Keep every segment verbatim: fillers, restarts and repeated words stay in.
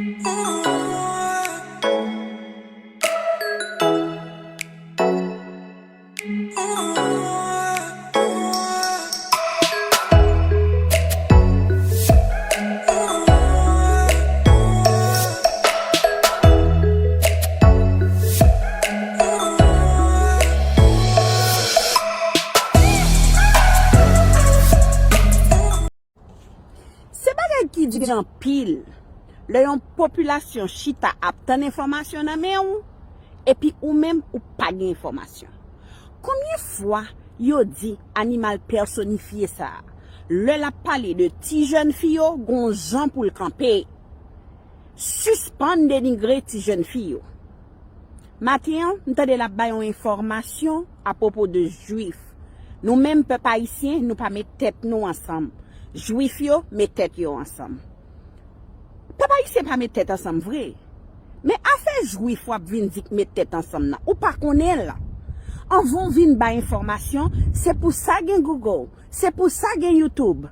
Se bagay ki di anpil lè yon popilasyon chita ap tann enfòmasyon nan men w, epi ou menm ou pa gen enfòmasyon. Konbyen fwa yo di animal pèsonifye sa a, lè l ap pale de ti jèn fi yo, gon jan pou l kanpe? Sispann denigre ti jèn fi yo. Maten an, m tande l ap bay yon enfòmasyon apwopo de Jwif. Nou menm, pèp ayisyen, nou pa met tèt nou ansanm. Jwif yo met tèt yo ansanm. Pèp ayisyen pa met tèt ansanm vre. Men afè Jwif w ap vin di k met tèt ansanm nan, ou pa konnen l. Anvan w vin bay enfòmasyon, se pou sa gen Google, se pou sa gen YouTube.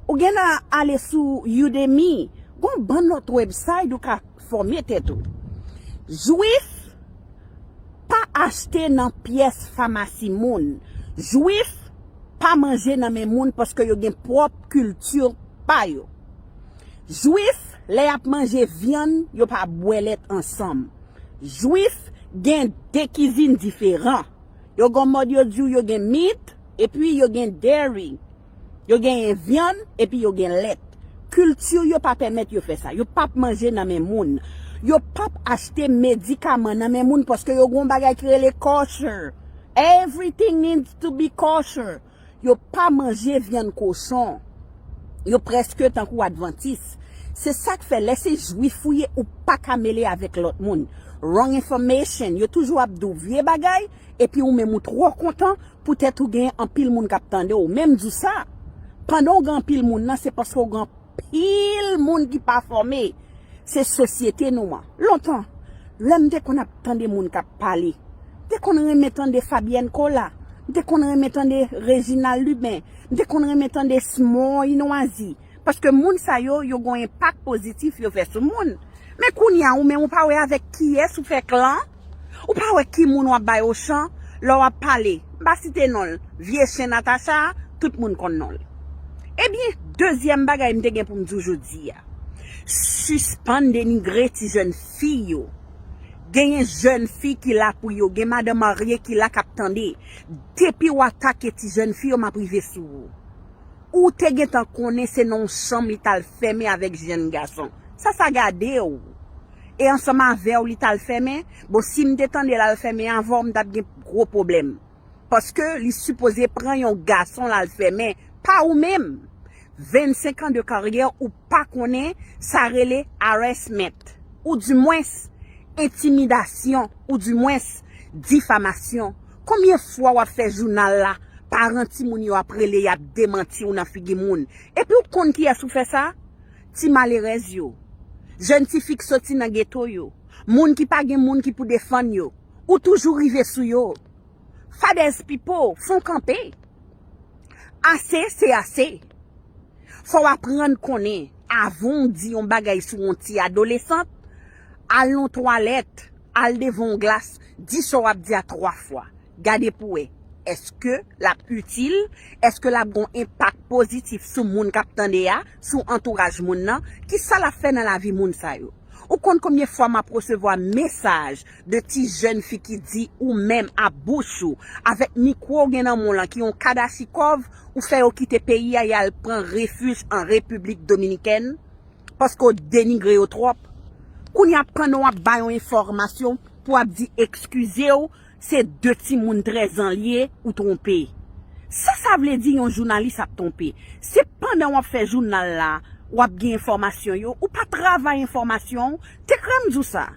Ou gen nan ale sou Udemy, gon bann lòt website ou ka fòme tèt ou. Jwif pa achte nan pyès famasi moun. Jwif pa manje nan men moun paske yo gen pwòp kilti pa yo. Jwif, lè y ap manje vyann, yo pa bwè lèt ansanm. Jwif gen de kizin diferan. Yo gon mòd yo di w yo gen meat, epi yo gen dairy. Yo genyen vyann, epi yo gen lèt. Kilti yo pa pèmèt yo fè sa. Yo p ap manje nan men moun. Yo p ap achte medikaman nan men moun paske yo gon bagay ki rele kosher. Everything needs to be kosher. Yo pa manje vyann kochon. Yo prèske tankou advantis. Se sa k fè lè se jwif ou ye, ou pa ka mele avèk lòt moun. Wrong information. Yo toujou ap di w vye bagay, epi ou menm ou twò kontan, poutèt ou gen anpil moun k ap tande w. Men m di w sa, pandan w gen anpil moun nan, se paske w gen anpil moun ki pa fòme. Se sosyete nou an. Lontan, lè m te konn ap tande moun k ap pale, m te konn renmen tande Fabienne Colas, m te konn renmen tande Reginald Lubin, m te konn renmen tande Smoy Noisy. Paske moun sa yo, yo gon enpak pozitif yo fè sou moun. Men kounye a, ou menm ou pa wè avèk kiyès ou fè klan, ou pa wè ki moun w ap bay ochan, lè w ap pale. M pa site non l, vye chen Natacha a, tout moun konn non l. Ebyen, dezyèm bagay m te gen pou m di w jodi a. Sispann denigre ti jèn fi yo. Genyen jèn fi ki la pou yo, gen madan marye ki la k ap tande. Depi w atake ti jèn fi yo, m ap rive sou ou. Ou te gentan konnen se nan yon chanm li t al fèmen avèk jèn gason. Sa sa gade w? E ansanm avè w li t al fèmen? Bon, si m te tande l al fèmen avè w, m t ap gen gwo pwoblèm. Paske li sipoze pran yon gason l al fèmen, pa ou menm. Vennsenk an de karyè, ou pa konnen sa rele harassment, oudimwens entimidasyon, oudimwens difamasyon. Konbyen fwa w ap fè jounal la, paran timoun yo ap rele, y ap demanti w nan figi moun? Epi w konn kiyès ou fè sa? Ti malerèz yo. Jèn tifi k soti nan geto yo. Moun ki pa gen moun ki pou defann yo. Ou toujou rive sou yo. Fadèz Pipo, fon kanpe. Ase, se ase. Fò w aprann konnen, avan w di yon bagay sou yon ti adolesant, al nan twalèt, al devan yon glas, di sa w ap di a twa fwa. Gade pou w wè, èske l ap itil? Èske l ap gon enpak pozitif sou moun k ap tande a, sou antouraj moun nan? Kisa l ap fè nan lavi moun sa yo? Ou konn konbyen fwa m ap resevwa mesaj de ti jèn fi ki di ou menm a bouch ou, avèk mikwo w gen nan men w lan ki yon kadachikòv, ou fè yo kite peyi a, y al pran refij an Repiblik Dominikèn, paske w denigre yo twòp. Kounye a, pandan w ap bay yon enfòmasyon, pou w ap di eskize w, se de timoun trèz an li ye, ou twonpe. Sa sa vle di yon jounalis ap twonpe? Se pandan w ap fè jounal la, w ap gen enfòmasyon yo, ou pa travay enfòmasyon w, te krè m di w sa.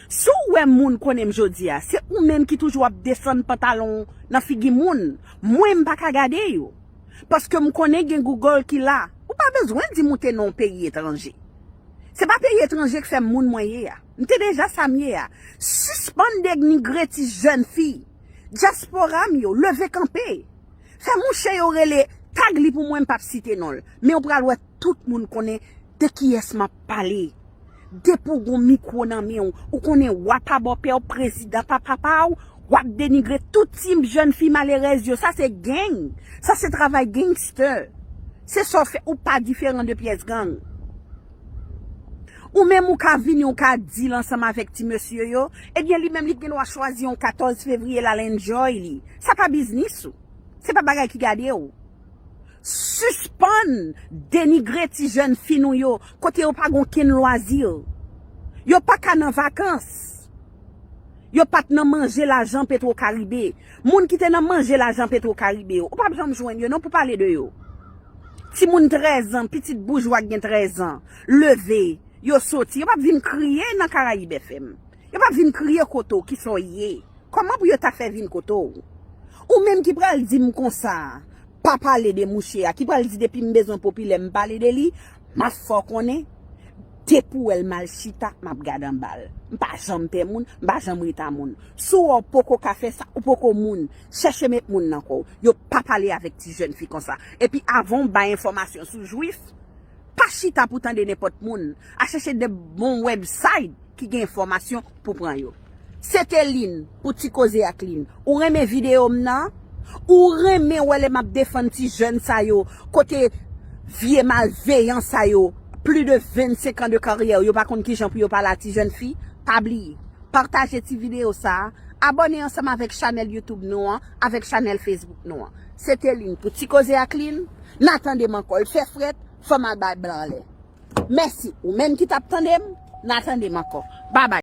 Si w wè moun konnen m jodi a, se ou menm ki toujou ap desann pantalon w nan figi moun. Mwen, m pa ka gade yo. Paske m konnen gen Google ki la. Ou pa bezwen di m ou te nan yon peyi etranje. Se pa peyi etranje k fè m moun mwen ye a. M te deja sa m ye a. Sispann denigre ti jèn fi. Dyaspora m yo, leve kanpe. Fè mouche yo rele, tag li pou mwen, m p ap site non l. Men ou pral wè tout moun konnen de kiyès m ap pale. Depi w gon mikwo nan men w, ou konnen wa pa bòpè w, prezidan pa papa w, w ap denigre tout ti jèn fi malerèz yo. Sa se gang. Sa se travay gangster. Se sa w fè, ou pa diferan de pyès gang. Ou menm ou ka vini, ou ka deal ansanm avèk ti mesye yo, ebyen li menm li gen dwa chwazi yon katòz fevriye l al enjoy li. Sa pa biznis ou. Se pa bagay ki gade w. Sispann denigre ti jèn fi nou yo, kote yo pa gen okenn lwazi. Yo pa ka nan vakans. Yo pa t nan manje lajan Petro Karibe. Moun ki te nan manje lajan Petro Karibe yo, ou p ap janm jwenn yo non pou pale de yo. Timoun trèz an, pitit boujwa ki gen trèz an, leve, yo soti, yo p ap vin kriye nan Karayib F M. Yo p ap vin kriye kote w, kisa w ye. Kòman pou yo ta fè vin kote w? Ou menm ki pral di m konsa, pa pale de mouche a, ki pral di depi m bezwen popilè, m pale de li, m ap fè w konnen, depi w wè l m al chita, m ap gade anba l. M pa janm pè moun, m pa janm ret a moun. Si w wè w poko ka fè sa, ou poko moun. Chèche met moun nan kò w. Yo pa pale avèk ti jèn fi konsa. Epi avan w bay enfòmasyon sou jwif, pa chita pou tande nenpòt moun. A chèche de bon website ki gen enfòmasyon pou pran yo. Se te Lin pou Ti Koze ak Lin. Ou renmen videyo m nan? Ou renmen wè lè m ap defann ti jèn sa yo, kote vye malveyan sa yo, plis de vennsenk an de karyè, yo pa konn kijan pou yo pale a ti jèn fi? Pa bliye, pataje ti videyo sa a, abòne ansanm avèk chanèl YouTube nou an, avèk chanèl Facebook nou an. Se te Lin pou Ti Koze ak Lin. N a tande m ankò. L fè frèt, fò m al bay blan anlè. Mèsi. Ou menm ki t ap tande m, n a tande m ankò. Babay.